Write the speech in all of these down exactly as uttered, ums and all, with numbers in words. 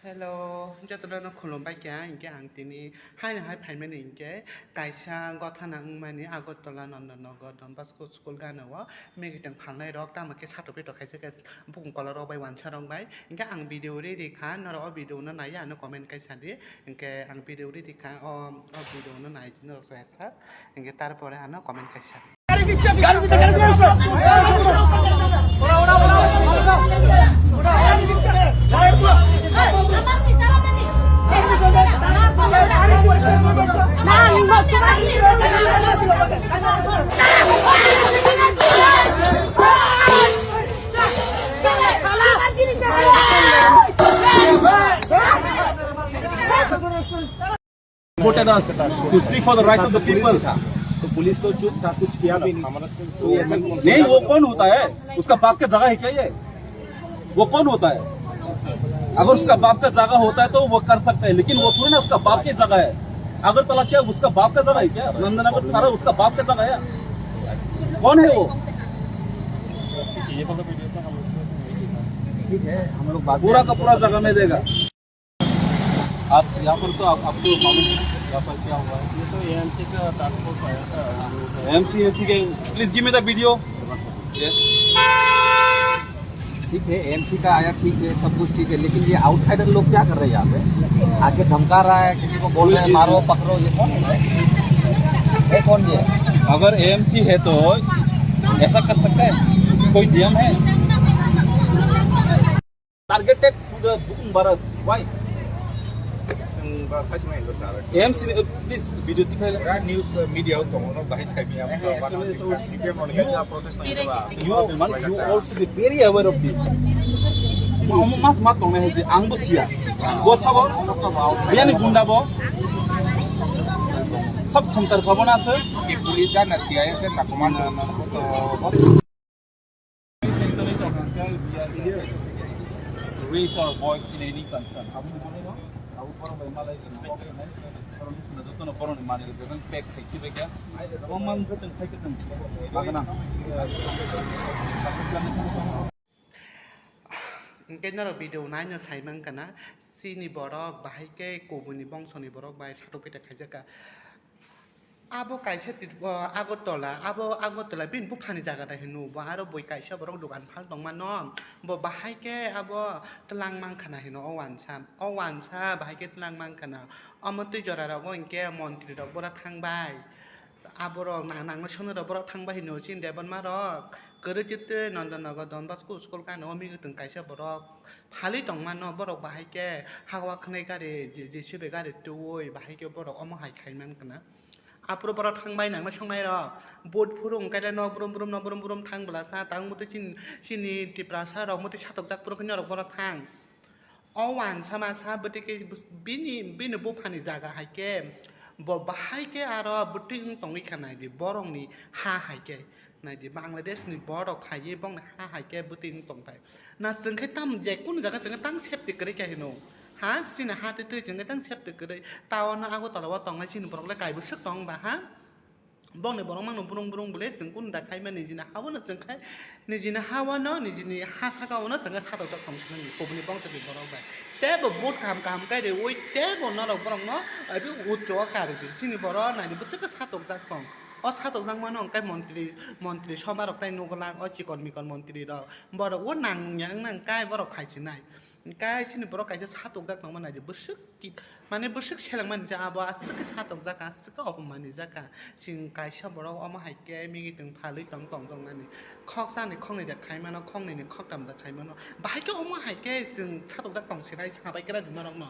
Hello, jotono no khulumbai kha, hinkhe ang tini haino hai phaimani hinkhe kaisa gothana wngmani Agartala Nandanagar Don Bosco School ganao meeting phalnai rok tamo khe sato pito khaijak khe bukung kola rok bai wansa rok bai, hinkhe ang video ready kha, norok o video no nai ano comment kaisa di, hinkhe ang video ready kha, o, o video no nai norok sai sa, hinkhe tarpore ano comment kaisa di. Voted us to speak for the rights of the people. तो पुलिस तो चुप था, कुछ किया भी नहीं। नहीं, वो कौन होता है? उसका बाप का जगह है क्या ये? वो कौन होता है? अगर उसका बाप का जगह होता है तो वो कर सकता है, लेकिन वो थोड़ी ना उसका बाप की जगह है। अगरतला क्या उसका बाप का जगह है क्या? नंदनगर सारा उसका बाप का जगह है? कौन है वो? ठीक है, हम लोग बात पूरा का पूरा जगह में देगा। आप यहाँ पर तो आप, आपको मालूम है यहाँ पर क्या हुआ है? ये तो एएमसी का टास्क फोर्स आया था। एएमसी है, ठीक है, please give me the video। Yes. ठीक है, एएमसी का आया, ठीक है, सब कुछ ठीक है, लेकिन ये आउटसाइडर लोग क्या कर रहे हैं यहाँ पे? आके धमका रहा है, किसी को बोल रहे हैं, "मारो, पकड़ो", ये कौन है? ये कौन ये? अगर एएमसी है तो ऐसा कर सकता है? कोई नियम है? Targeted to the Bukum Baras. Why? Chwng ba sai se mai lo sir. A M C, uh, please, video tikhlai. Pura news, uh, media o tongo, no bahai sai mi am. Eh, to ba no actually, so C P M on ya protest na ba. You, man, you all should be very aware of this. Ma, omo mas ma tongnai hai je, ang bo siya. Bo sabo, biyani gunda bo. Sab khamtar khabo na se. Ki police da na C I S na command na, na, na, to, Raise our voice in any concern. Abo ni bagwi no, abo borok bai malai, borok ni joto no borok ni manwi rok pack khai khibai kha. Abo man joto khai khe tong. Hinkhe norok video naino sai mankha na, chini borok bahai khe kubuni bongsoni borok bai satok pita khaijak kha. Abo kaisa Trip-, o, Agartala, abo Agartala bini buphani jaga da hino, bo aro bui kaisa borok dogan phal tongmano, bo bahai khe abo twlang mankha na hino, o wansa, o wansa bahai khe twlang mankha na, omo twi jora rogo hinkhe montri rok bora thangbai, aborok na-, nangma swnwi rok borok thangbai hino, chini Debbarma rok kwrwi twi twi Nandanagar Don Bosco school kano o migitwng kaisa borok phalwi tongmano, borok bahai khe hawa khwnai gari, J C B gari twiwi bahai khe borok omo hai khai mankha na. Aphuru borok thangbai nangma songnai rok. Vote phuru hwnkhe le nok brum brum, nok brum brum thang bwlasa. Tang bwtwi chin-, chini Tiprasa rok bwtwi satokjak phuru khe norok borok thang. O wansa masa bwtwi khe bus-, bini, bini buphani jaga hai khe bo bahai khe aro bwtwi wng tongwi kha nai di borokni ha hai khe. Nai di, Bangladesh ni borok hai ye bongni ha hai khe bwtwi wng tong phai. Na chwng khe tam je kunu jaga chwng khe tang safety kwrwi kha hino. Ha, chini ha twi twi chwng khe tang safety kwrwi. Town no Agartala o tongnai chini borok le kaibo swk tong ba ha? Bongni borok mangno brung brung bwle chwng kunu da khai mani nijini ha o no chwng khai nijini ha o no nijini ha saka o no chwng khe satok jak tong swnam ni kubuni bongsa ni borok bai. Tebo vote kaham kaham kai rewi tebo norok borok no abi utro o kari di. Chini borok nai di bwswk khe satok jak tong. O satokjakmano hwnkhe montri, montri sobha rok tai nugo lak o chikon mikon montri rok. Borok o nangya wngna hwnkhe borok khai chinai. Hwnkhe chini borok kaisa satokjak tongma naidi bwswk ki, mane bwswk selengmani je abo aswk khe satokjak, aswk khe opomani jaka. Chwng kaisa borok omo hai khe migitwng phalwi tong tongjaknani. Khoksa ni khoknwi da khaimano, khoknwi ni khoktam da khaimano. Bahai khe omo hai khe chwng satokjak tong sinai sabai khe raidi norokno.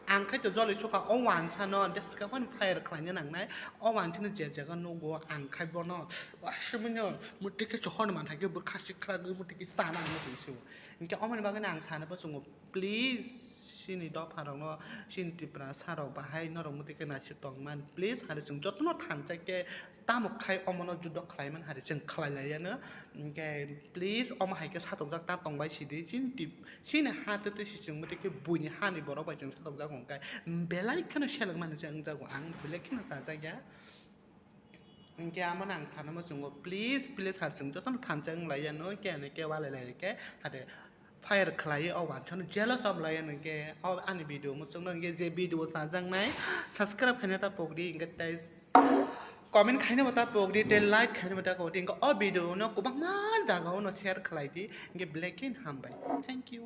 Ang khai to joli sukha o wansa no jeska phano fire khlaina nangnai. O wansa no je jaga nugo ang khai bono. Aswmino muti khe chokon man hai khe bwkha sikra gwi muti khe sana ang muchung siwo. Hinkhe omoni bagwi no ang sana bo chungo, please chini dopha rok no, chini Tripura sa rok bahai norok muti khe naisik tong man, please. Hari chwng jotono thansa khe tamo khai omono judo khlai man hari chwng khlai lai yano. Hinkhe please omo hai khe satokjak ta tongbai sidi chini tip. Chini ha twi twi si chwng muti khe buini hani borok bai chwng satokjak hwnkhe belai kheno seleng mani se wngjago ang belai kheno chajakya. Hinkhe amo no ang sana muchungo, please, please, har chwng jotono thansa wng lai ya no, khe ani khe walai lai khe, hade fire khlai o wansa no jealous of lai hwnkhe o ani video muchung no hwnkhe je video o chajaknai subscribe khaina ta pokdi hwnkhe tei comment khaina bo ta pokdi tei like khaina bo ta pokdi hwnkhe o video no kwbangma jaga o no share khlai di hwnkhe belai khe hambai. Thank you.